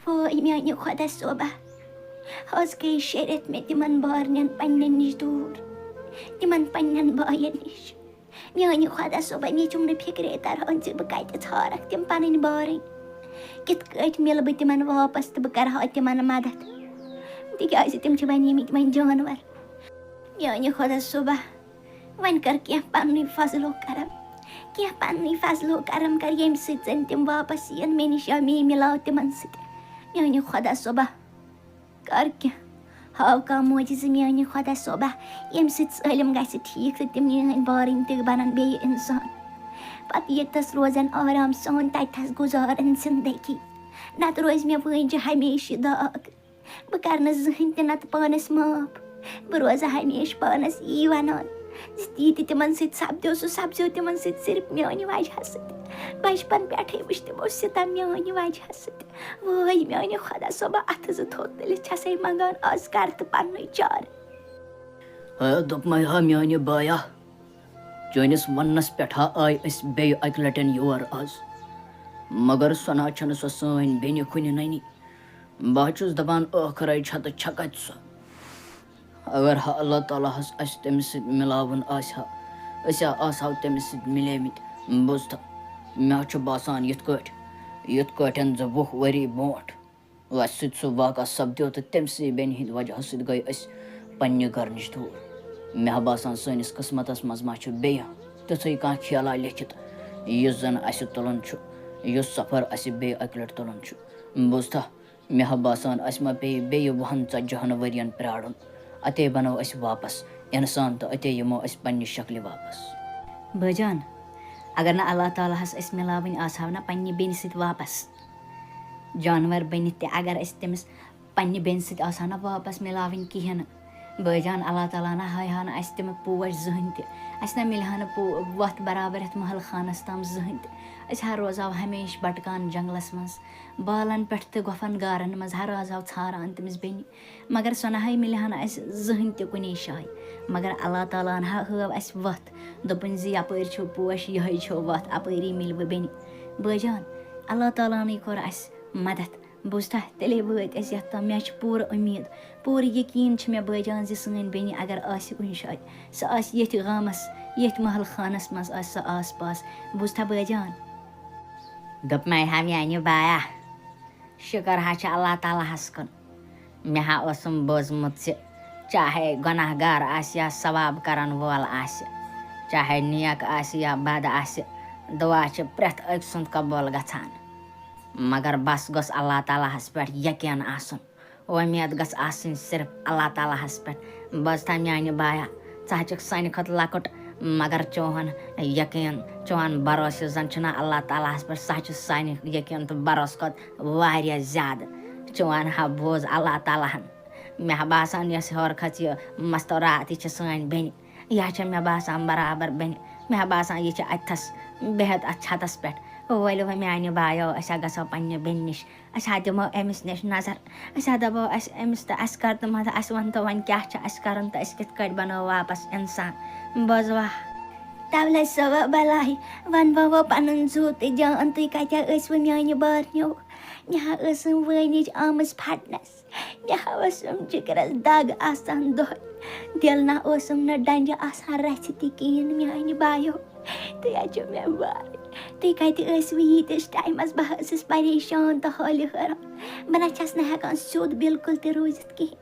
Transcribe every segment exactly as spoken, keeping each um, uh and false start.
ہٲے میانہِ خۄدا صٲبہ، آز گٔے شےٚ رٮ۪تھ مےٚ تِمن بارنٮ۪ن پننٮ۪ن نِش دوٗر، تِمن پننٮ۪ن باین نِش۔ میانہِ خۄدا صٲبہ، مےٚ چھُم نہٕ فِکرے تران زِ بہٕ کتہِ ژھارکھ تِم پنٕنۍ بارٕنۍ۔ کِتھ کٲٹھۍ مِلہٕ بہٕ تِمن واپس تہٕ بہٕ کرٕ ہا تِمن مدد؟ تِکیازِ تِم چھِ بنیمٕتۍ وۄنۍ جانور۔ میانہِ خۄدا صٲبہ، وۄنۍ کر کینٛہہ پننُے فضل و کرم، کینٛہہ پننُے فضل و کرم کر، ییٚمہِ سۭتۍ زن تِم واپس یِن مےٚ نِش یا مے مِلاو تِمن سۭتۍ۔ میانہِ خۄدا صٲبہ، کر کینٛہہ، ہاو کانٛہہ معجزٕ میانہِ خۄدا صٲبہ، ییٚمہِ سۭتۍ سٲلِم گژھِ ٹھیٖک تہٕ تِم میٲنۍ بارٕنۍ تہِ بنن بیٚیہِ انسان۔ پتہٕ ییٚتس روزن آرام سان، تتہِ تھس گُزارن زندگی، نتہٕ روزِ مےٚ وٲنجہِ ہمیشہِ داغ۔ بہٕ کرٕ نہٕ زٕہٕنۍ تہِ نتہٕ پانس معاف۔ بہٕ روزٕ ہمیشہِ پانس یی ونان زِ تی تہِ تِمن سۭتۍ سپدیو، سُہ سپدیو تِمن سۭتۍ صرف میانہِ وجہ سۭتۍ۔ بچپن پٮ۪ٹھے وٕچھ تِمو ستم میانہِ وجہ سۭتۍ۔ وٲے میانہِ خۄدا صٲبہ، اتھٕ زٕ تھوٚد تُلِتھ چھسے منگان آز کر تہٕ پننُے چارٕ۔ ہے دوٚپمَے ہا میانہِ بایا، چٲنِس وننس پٮ۪ٹھ ہا آے أسۍ بیٚیہِ اکہِ لٹٮ۪ن یور آز، مگر سۄ نہ چھنہٕ سۄ سٲنۍ بیٚنہِ کُنہِ ننی۔ بہٕ ہا چھُس دپان، ٲخرے چھےٚ تہٕ چھےٚ کتہِ سۄ؟ اگر ہا اللہ تعالیٰ ہس اسہِ تٔمِس سۭتۍ مِلاوُن آسہِ ہا، أسۍ ہا آسہٕ ہاو تٔمِس سۭتۍ مِلیمٕتۍ۔ بوٗزتھا، مےٚ ہا چھُ باسان یِتھ کٲٹھۍ، یِتھ کٲٹھۍ زٕ وُہ ؤری برونٛٹھ اسہِ سۭتۍ سُہ واقعہ سپدیو تہٕ تٔمۍ سٕے بیٚنہِ ہٕنٛدِ وجہ سۭتۍ گٔے أسۍ پننہِ گرٕ نِش دوٗر۔ مےٚ ہا باسان سٲنِس قٕسمتس منٛز ما چھُ بیٚیہِ تِژھٕے کانٛہہ کھیلا لیکھِتھ، یُس زن اسہِ تُلُن چھُ، یُس سفر اسہِ بیٚیہِ اکہِ لٹہِ تُلُن چھُ۔ بوٗزتھا، مےٚ ہا باسان، اسہِ ما پیٚیہِ بیٚیہِ وُہن ژتجی ہن ؤرین پرٛارُن۔ اتے بنو أسۍ واپس انسان تہٕ اتے یِمو أسۍ پننہِ شکلہِ واپس۔ بٲجان، اگر نہٕ اللہ تعالیٰ ہس أسۍ مِلاوٕنۍ آسہٕ ہاو نا پننہِ بیٚنہِ سۭتۍ واپس، جانور بٔنِتھ تہِ، اگر أسۍ تٔمِس پننہِ بیٚنہِ سۭتۍ آسہٕ ہاو نہ واپس مِلاوٕنۍ کِہیٖنۍ نہٕ، بٲجان، اللہ تعالیٰ نہ ہاوِ ہا نہٕ اسہِ تِم پوش زٕہٕنۍ تہِ۔ اسہِ نہ مِلہِ ہا نہٕ پو-، وَتھ برابر یَتھ محل خانس تام زٕہٕنۍ تہِ۔ أسۍ ہا روزہاو ہمیشہِ بٹکان جنگلس منٛز، بالن پٮ۪ٹھ تہٕ گۄپھن غارن منٛز ہا روزہاو ژھاران تٔمِس بیٚنہِ۔ مگر سۄ نہ ہاے مِلہِ ہا نہٕ اَسہِ زٕہٕنۍ تہِ کُنے جایہِ۔ مگر اللہ تعالیٰ ہن ہا ہٲو اَسہِ وَتھ، دوٚپُن زِ یَپٲرۍ چھُو پوش، یِہوٚے چھو وَتھ، اَپٲری مِلوٕ بیٚنہِ۔ بٲجان، اللہ تعالیٰ ہنٕے کوٚر اَسہِ مدد۔ بوٗزتھا، تیٚلے وٲتۍ أسۍ یَتھ تام۔ مےٚ چھِ پوٗرٕ اُمید، پوٗرٕ یقیٖن چھِ مےٚ بٲجان زِ سٲنۍ بیٚنہِ اگر آسہِ کُنہِ جایہِ، سۄ آسہِ ییٚتھۍ گامَس، ییٚتھۍ محل خانَس منٛز آسہِ سۄ آس پاس۔ بوٗزتھا بٲجان؟ دوٚپمَے ہا میٛانہِ بایا، شُکر ہا چھُ اللہ تعالیٰ ہَس کُن۔ مےٚ ہا اوسُم بوٗزمُت زِ چاہے گۄناہ گار آسہِ یا ثواب کرن وول آسہِ، چاہے نیک آسہِ یا بد آسہِ، دُعا چھِ پرٛٮ۪تھ أکۍ سُنٛد قبوٗل گژھان۔ مگر بس گوٚژھ اللہ تعالیٰ ہَس پٮ۪ٹھ یقیٖن آسُن، وۄمید گٔژھ آسٕنۍ صرف اللہ تعالیٰ ہَس پٮ۪ٹھ۔ بوٗزتھا میٛانہِ بایا، ژٕ ہا چھُکھ سانہِ کھۄتہٕ لۄکُٹ، مگر چون یقیٖن، چون بھروسہٕ یُس زن چھُنہ اللہ تعالیٰ ہَس پٮ۪ٹھ، سُہ ہا چھُ سانہِ یقیٖن تہٕ بھروسہٕ کھۄتہٕ واریاہ زیادٕ۔ چون ہا بوٗز اللہ تعالیٰ ہن۔ مےٚ ہا باسان یۄس ہیوٚر کھٔژ یہِ مستورات، یہِ چھِ سٲنۍ بیٚنہِ۔ یہِ ہا چھےٚ مےٚ باسان برابر بیٚنہِ۔ مےٚ ہا باسان یہِ چھِ اَتھس بِہِتھ اَتھ چھتس پٮ۪ٹھ۔ ؤلِو وۄنۍ میانہِ بایو، أسۍ ہا گژھو پننہِ بیٚنہِ نِش۔ أسۍ ہا دِمو أمِس نِش نظر۔ أسۍ ہا دپو، اسہِ أمِس تہٕ اسہِ کر تہٕ مدد، اسہِ ون تو وۄنۍ کیٛاہ چھُ اسہِ کرُن تہٕ أسۍ کِتھ کٲٹھۍ بنو واپس انسان۔ بوزوا؟ تولے سوا بلاے، ونوا وۄنۍ پنُن زُو تہٕ جان، تُہۍ کتہِ ٲسوٕ میانہِ بارنیو؟ مےٚ ہا ٲسٕم وٲنِج آمٕژ پھٹنس۔ مےٚ ہا ٲسٕم جِگرس دگ آسان دۄہے۔ دِل نہ اوسُم نہٕ ڈنجہِ آسان رژھِ تہِ کِہیٖنۍ میانہِ بایو۔ تُہۍ حظ چھِو مےٚ وارٕ۔ تُہۍ کتہِ ٲسوٕ ییٖتِس ٹایمس؟ بہٕ حظ ٲسٕس پریشان تہٕ حٲلہِ حٲران۔ بہٕ نہ چھس نہٕ ہٮ۪کان سیوٚد بِلکُل تہِ روٗزِتھ کِہیٖنۍ۔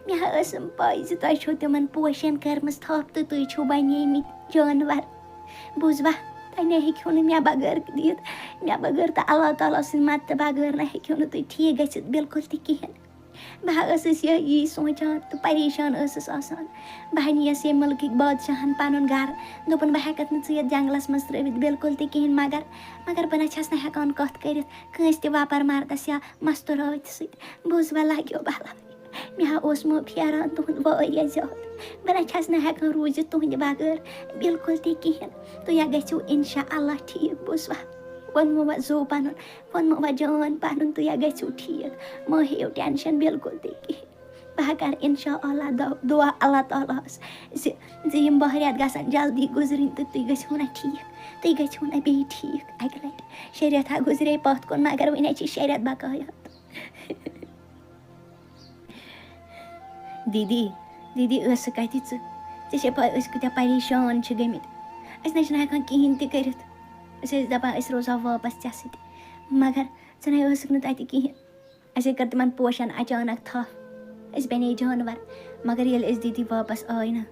مےٚ ہا ٲسٕم پَے زِ تۄہہِ چھو تِمن پوشن کٔرمٕژ تھپھ تہٕ تُہۍ چھِو بنیمٕتۍ جانور۔ بوٗزوا؟ تۄہہِ نَے ہیٚکِو نہٕ مےٚ بغٲر دِتھ، مےٚ بغٲر تہٕ اللہ تعالیٰ سٕنٛدِ مدتہٕ بغٲر نہ ہیٚکِو نہٕ تُہۍ ٹھیٖک گٔژھِتھ بِلکُل تہِ کِہیٖنۍ۔ بہٕ ہا ٲسٕس یہِ، یی سونٛچان تہٕ پریشان ٲسٕس آسان۔ بہٕ ہا نِیَس ییٚمہِ مُلکٕکۍ بادشاہن پنُن گرٕ، دوٚپُن، "بہٕ ہٮ۪کَتھ نہٕ ژٕ یَتھ جنگلس منٛز ترٛٲوِتھ بِلکُل تہِ کِہیٖنۍ، مگر، مگر بہٕ نہ چھَس نہٕ ہٮ۪کان کَتھ کٔرِتھ کٲنٛسہِ تہِ وۄپر مردس یا مستوٗراتہِ سۭتۍ۔" بوٗزوا، لگیو بلاے۔ مےٚ ہا اوس مو پھیران تُہُنٛد واریاہ زیادٕ۔ بہٕ نہ چھَس نہٕ ہٮ۪کان روٗزِتھ تُہٕنٛدِ بغٲر بِلکُل تہِ کِہیٖنۍ۔ تُہۍ ہا گٔژھِو اِنشاء اللہ ٹھیٖک، بوٗزوا؟ ووٚنمو وۄنۍ زُو پَنُن، ووٚنمو وۄنۍ جان پَنُن، تُہۍ ہا گٔژھِو ٹھیٖک۔ مہ ہیٚیِو ٹٮ۪نشَن بِلکُل تہِ کِہیٖنۍ۔ بہٕ ہا کَرٕ اِنشاء اللہ دُ-، دُعا اللہ تعالیٰ ہَس زِ، زِ یِم بہہ رٮ۪تھ گژھن جلدی گُزرٕنۍ تہٕ تُہۍ گٔژھِو نہ ٹھیٖک، تُہۍ گٔژھِو نہ بیٚیہِ ٹھیٖک اَکہِ لَٹہِ۔ شےٚ رٮ۪تھ ہا گُزرے پَتھ کُن، مگر وٕنہِ حظ چھِ شےٚ رٮ۪تھ بقایا۔ دیٖدی، دیٖدی، ٲسہٕ کَتہِ ژٕ؟ ژےٚ چھےٚ پَے أسۍ کۭتیٛاہ پریشان چھِ گٔمٕتۍ۔ أسۍ نہ چھِنہٕ ہٮ۪کان کِہیٖنۍ تہِ کٔرِتھ۔ أسۍ ٲسۍ دَپان أسۍ روزہو واپَس ژےٚ سۭتۍ، مگر ژٕ نَے ٲسٕکھ نہٕ تَتہِ کِہیٖنۍ۔ اَسے کٔر تِمَن پوشَن اچانک تھپھ۔ أسۍ بَنے جانوَر۔ مگر ییٚلہِ أسۍ دیٖدی واپَس آے نہ،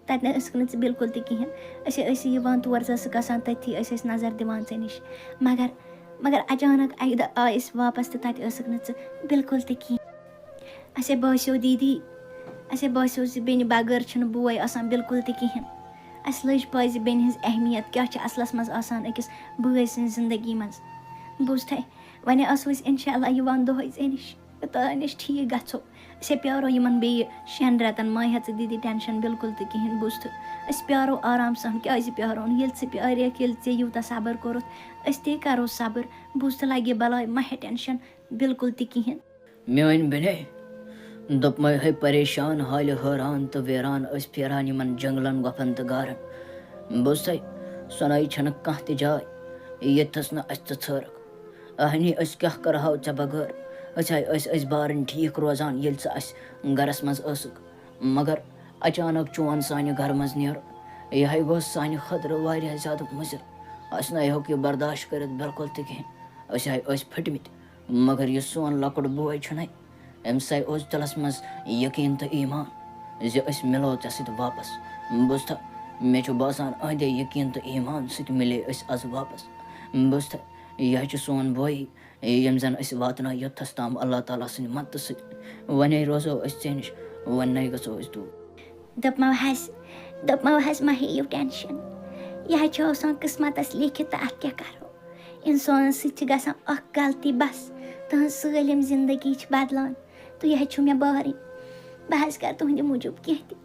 تَتہِ نَے ٲسٕکھ نہٕ ژٕ بِلکُل تہِ کِہیٖنۍ۔ أسے ٲسی یِوان تور، ژٕ ٲسٕکھ آسان تٔتھی، أسۍ ٲسۍ نظر دِوان ژےٚ نِش۔ مگر، مگر اچانک اَکہِ دۄہ آے أسۍ واپَس تہٕ تَتہِ ٲسٕکھ نہٕ ژٕ بِلکُل تہِ کِہیٖنۍ۔ اَسے باسیو دیٖدی، اَسے باسیو زِ بیٚنہِ بغٲر چھُنہٕ بوے آسان بِلکُل تہِ کِہیٖنۍ۔ اَسہِ لٔج پَے زِ بیٚنہِ ہٕنٛز اہمیت کیٛاہ چھِ اَصلَس منٛز آسان أکِس بٲے سٕنٛزِ زِندگی منٛز۔ بوٗزتھے، وۄنۍ آسو أسۍ اِنشاء اللہ یِوان دۄہَے ژےٚ نِش، یوٚتانۍ أسۍ ٹھیٖک گژھو۔ أسے پیارو یِمَن بیٚیہِ شٮ۪ن رٮ۪تَن، مہ ہےٚ ژٕ دیٖدی ٹٮ۪نشَن بِلکُل تہِ کِہیٖنۍ، بوٗزتھٕ۔ أسۍ پیارو آرام سان، کیٛازِ پیارو نہٕ؟ ییٚلہِ ژٕ پیارکھ، ییٚلہِ ژےٚ یوٗتاہ صبر کوٚرُتھ، أسۍ تے کَرو صبر، بوٗزتھٕ، لَگہِ بَلاے، مہ ہےٚ ٹٮ۪نشَن بِلکُل تہِ کِہیٖنۍ۔ میٲنۍ بیٚنے، دوٚپمَے ہے، پریشان حالہِ حٲران تہٕ ویران ٲسۍ پھیران یِمَن جنگلَن، گۄپھن تہٕ غارن۔ بوٗزتھے، سۄناے چھَنہٕ کانٛہہ تہِ جاے، ییٚتھَس نہٕ اَسہِ ژٕ ژھٲرٕکھ۔ اہنی، أسۍ کیٛاہ کَرہاو ژےٚ بغٲر؟ أسۍ ہاے ٲسۍ، أسۍ بارٕنۍ ٹھیٖک روزان، ییٚلہِ ژٕ اَسہِ گَرَس منٛز ٲسٕکھ۔ مگر اچانک چون سانہِ گَرٕ منٛز نیرُن، یہِ ہاے گوٚو سانہِ خٲطرٕ واریاہ زیادٕ مُضِر۔ اَسہِ نَے ہیوٚک یہِ برداشت کٔرِتھ بِلکُل تہِ کِہیٖنۍ۔ أسۍ ہاے ٲسۍ پھٔٹمٕتۍ۔ مگر یہِ سون لۄکُٹ بوے چھُنَے، أمِس ہاے اوس دِلَس منٛز یقیٖن تہٕ ایمان زِ أسۍ مِلو ژےٚ سۭتۍ واپَس۔ بوٗزتھا، مےٚ چھُ باسان، أہنٛدے یقیٖن تہٕ ایمان سۭتۍ مِلے أسۍ آز واپَس۔ بوٗزتھا، یہِ ہاے چھُ سون بوے، ییٚمۍ زَن أسۍ واتنٲو یوٚتَس تام اللہ تعالیٰ سٕنٛدِ مدتہٕ سۭتۍ۔ وۄنۍ روزو أسۍ ژےٚ نِش، وۄنۍ نَے گژھو أسۍ دوٗر۔ دوٚپمو حظ، دوٚپمو حظ، مہ ہیٚیِو ٹٮ۪نشَن، یہِ حظ چھُ آسان قٕسمَتَس لیکھِتھ تہٕ اَتھ کیٛاہ کَرو۔ اِنسانَس سۭتۍ چھِ گژھان اَکھ غلطی بَس، تٕہٕنٛز سٲلِم زِندگی چھِ بدلان۔ تُہۍ حظ چھِو مےٚ بارٕنۍ، بہٕ حظ کَرٕ تُہٕنٛدِ موٗجوٗب کینٛہہ تہِ۔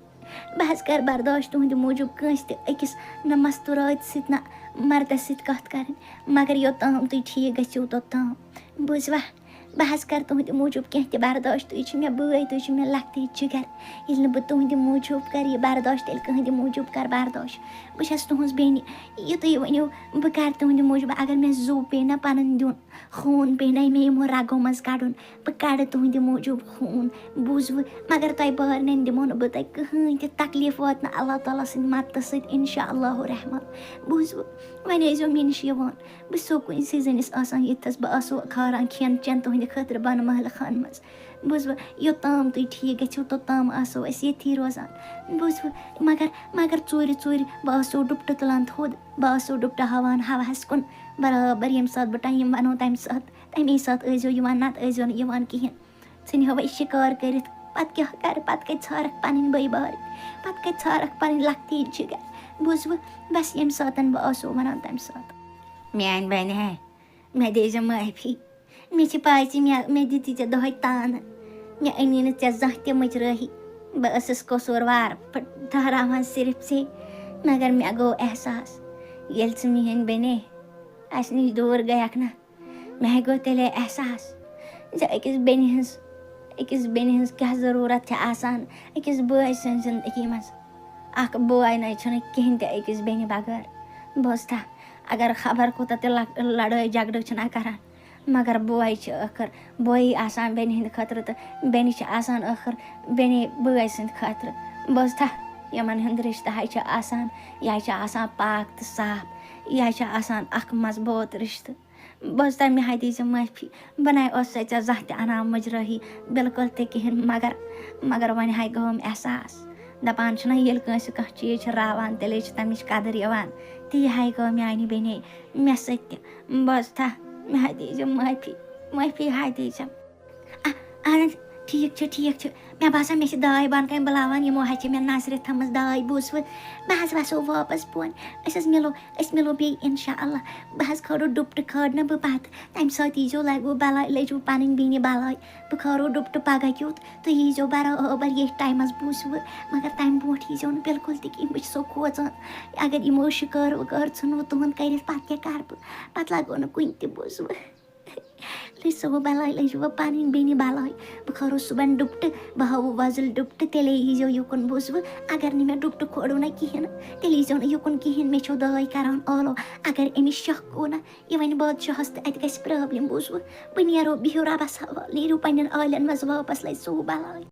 بہٕ حظ کَرٕ برداش تُہٕنٛدِ موٗجوٗب کٲنٛسہِ تہِ أکِس نہ مَستوٗراتہِ سۭتۍ نہ مَردَس سۭتۍ کَتھ کَرٕنۍ، مگر یوٚتام تُہۍ ٹھیٖک گٔژھِو توٚتام۔ بوٗزوا؟ بہٕ حظ کَرٕ تُہٕنٛدِ موٗجوٗب کینٛہہ تہِ برداش۔ تُہۍ چھِو مےٚ بٲے، تُہۍ چھِو مےٚ لۄکٹہِ جِگر۔ ییٚلہِ نہٕ بہٕ تُہٕنٛدِ موٗجوٗب کَرٕ یہِ برداش، تیٚلہِ کٕہٕنٛدِ موٗجوٗب کَرٕ برداش۔ بہٕ چھَس تُہٕنٛز بیٚنہِ۔ یہِ تُہۍ ؤنِو، بہٕ کَرٕ تُہٕنٛدِ موٗجوٗب۔ اگر مےٚ زُو پیٚیہِ نہ پَنُن دیُن، خوٗن پیٚیہِ نہ مےٚ یِمو رَگو منٛز کَڑُن، بہٕ کَڑٕ تُہٕنٛدِ موٗجوٗب خوٗن، بوٗزوٕ؟ مگر تۄہہِ بارنٮ۪ن دِمو نہٕ بہٕ تۄہہِ کٕہٕنۍ تہِ تکلیٖف واتنہٕ اللہ تعالیٰ سٕنٛدِ مدتہٕ سۭتۍ، اِنشاء اللہ الرحمن۔ بوٗزوٕ؟ وۄنۍ ٲسۍزیو مےٚ نِش یِوان۔ بہٕ چھُسو کُنسٕے زٔنِس آسان، ییٚتھَس بہٕ آسو کھاران کھٮ۪ن چٮ۪ن تُہٕنٛدِ خٲطرٕ بۄنہٕ محلہٕ خانہٕ منٛز۔ بوٗزوٕ؟ یوٚتام تُہۍ ٹھیٖک گٔژھِو، توٚتام آسو أسۍ ییٚتھی روزان۔ بوٗزوٕ؟ مگر، مگر ژوٗرِ ژوٗرِ بہٕ آسو ڈُپٹہٕ تُلان تھوٚد، بہٕ آسو ڈُپٹہٕ ہاوان ہَوہَس کُن۔ برابر ییٚمہِ ساتہٕ بہٕ ٹایم وَنو، تَمہِ ساتہٕ، تَمی ساتہٕ ٲسۍزیو یِوان، نَتہٕ ٲسۍزیو نہٕ یِوان کِہیٖنۍ۔ ژھٕنہِ ہو أسۍ شِکار کٔرِتھ۔ پَتہٕ کیٛاہ کَرٕ؟ پَتہٕ کَتہِ ژھارَکھ پَنٕنۍ بٔے بارٕنۍ؟ پَتہٕ کَتہِ ژھارَکھ پَنٕنۍ لۄکٹی جِگر؟ بوٗزوٕ؟ بَس ییٚمہِ ساتَن بہٕ آسو وَنان، تَمہِ ساتہٕ۔ میٛانہِ بیٚنہِ ہے، مےٚ دیٖزِ معٲفی۔ مےٚ چھِ پَے زِ مےٚ، مےٚ دِتی ژےٚ دۄہَے تانہٕ۔ مےٚ أنی نہٕ ژےٚ زانٛہہ تہِ مٕژرٲہی۔ بہٕ ٲسٕس قصوٗروار، بہٕ ٹھہراوان صرف ژے۔ مگر مےٚ گوٚو احساس، ییٚلہِ ژٕ میٛٲنۍ بیٚنے اَسہِ نِش دوٗر گٔیَکھ نہ، مےٚ گوٚو تیٚلے احساس زِ أکِس بیٚنہِ ہٕنٛز، أکِس بیٚنہِ ہٕنٛز کیٛاہ ضروٗرت چھِ آسان أکِس بٲے سٕنٛز زِندگی منٛز۔ اکھ بوے نَے چھُنہٕ کِہیٖنۍ تہِ أکِس بیٚنہِ بغٲر۔ بوزتھا، اگر خبر کوٗتاہ تہِ لَک-، لڑٲے جھگڑٕ چھِنہ کران، مگر بوے چھِ ٲخٕر بویی آسان بیٚنہِ ہٕنٛدِ خٲطرٕ تہٕ بیٚنہِ چھِ آسان ٲخٕر بیٚنے بٲے سٕنٛدِ خٲطرٕ۔ بوزتھا، یِمن ہُنٛد رِشتہٕ ہَے چھُ آسان، یہِ ہَے چھُ آسان پاک تہٕ صاف، یہِ ہَے چھُ آسان اکھ مضبوٗط رِشتہٕ۔ بوزتھا، مےٚ ہَے دیٖزِ معٲفی، بہٕ نَے اوسَے ژےٚ زانٛہہ تہِ اَنان مُجرٲہی، بِلکُل تہِ کِہیٖنۍ، مگر، مگر وۄنۍ ہَے گوٚوم احساس۔ دَپان چھِنہ، ییٚلہِ کٲنٛسہِ کانٛہہ چیٖز چھِ راوان، تیٚلے چھِ تَمِچ قدٕر یِوان۔ تی ہَے گوٚو میٛانہِ بیٚنے مےٚ سۭتۍ تہِ۔ بوزتھا، مےٚ ہَے دیٖزِ معٲفی، معٲفی ہَے دیٖزِ۔ آ، اَہَن حظ، ٹھیٖک چھُ، ٹھیٖک چھُ۔ مےٚ باسان، مےٚ چھِ داے بۄنہٕ کَنہِ بُلاوان، یِمو حظ چھِ مےٚ نظرِ تھٲومٕژ داے، بوٗزوٕ؟ بہٕ حظ وَسو واپَس بۄن، أسۍ حظ مِلو، أسۍ مِلو بیٚیہِ اِنشاء اللہ۔ بہٕ حظ کھٲرو ڈُپٹہٕ کھٲر نہٕ بہٕ پَتہٕ، تَمہِ ساتہٕ ییٖزیو، لَگوٕ بَلاے، لٔجوٕ پَنٕنۍ بیٚنہِ بَلاے۔ بہٕ کھٲرو ڈُپٹہٕ پَگاہ کیُتھ، تُہۍ ییٖزیو برابر ییٚتھۍ ٹایمَس، بوٗزوٕ؟ مگر تَمہِ برونٛٹھ ییٖزیو نہٕ بِلکُل تہِ کِہیٖنۍ، بہٕ چھَسو کھوژان، اگر یِمو شِکار وِکار ژھٕنوٕ تُہُنٛد کٔرِتھ، پَتہٕ کیٛاہ کَرٕ بہٕ؟ پَتہٕ لَگو نہٕ کُنہِ تہِ، بوٗزوٕ؟ لٔج سۄ وۄنۍ بَلاے، لٔج وۄنۍ پَنٕنۍ بیٚنہِ بَلاے۔ بہٕ کھارو صُبحن ڈُپٹہٕ، بہٕ ہاوو وۄزُل ڈُپٹہٕ، تیٚلے ییٖزیو یُکُن بوٗزوٕ۔ اگر نہٕ مےٚ ڈُپٹہٕ کھولو نہ کِہیٖنۍ، تیٚلہِ ییٖزیو نہٕ یُکُن کِہیٖنۍ، مےٚ چھو داے کَران آلو۔ اگر أمِس شک گوٚو نہ، یہِ وَنہِ بادشاہَس تہٕ اَتہِ گژھِ پرٛابلِم بوٗزوٕ۔ بہٕ نیرو، بِہِو رۄبَس حوالہٕ، نیٖرِو پنٛنٮ۪ن عالٮ۪ن منٛز واپَس، لٔج سۄ وۄنۍ بَلاے۔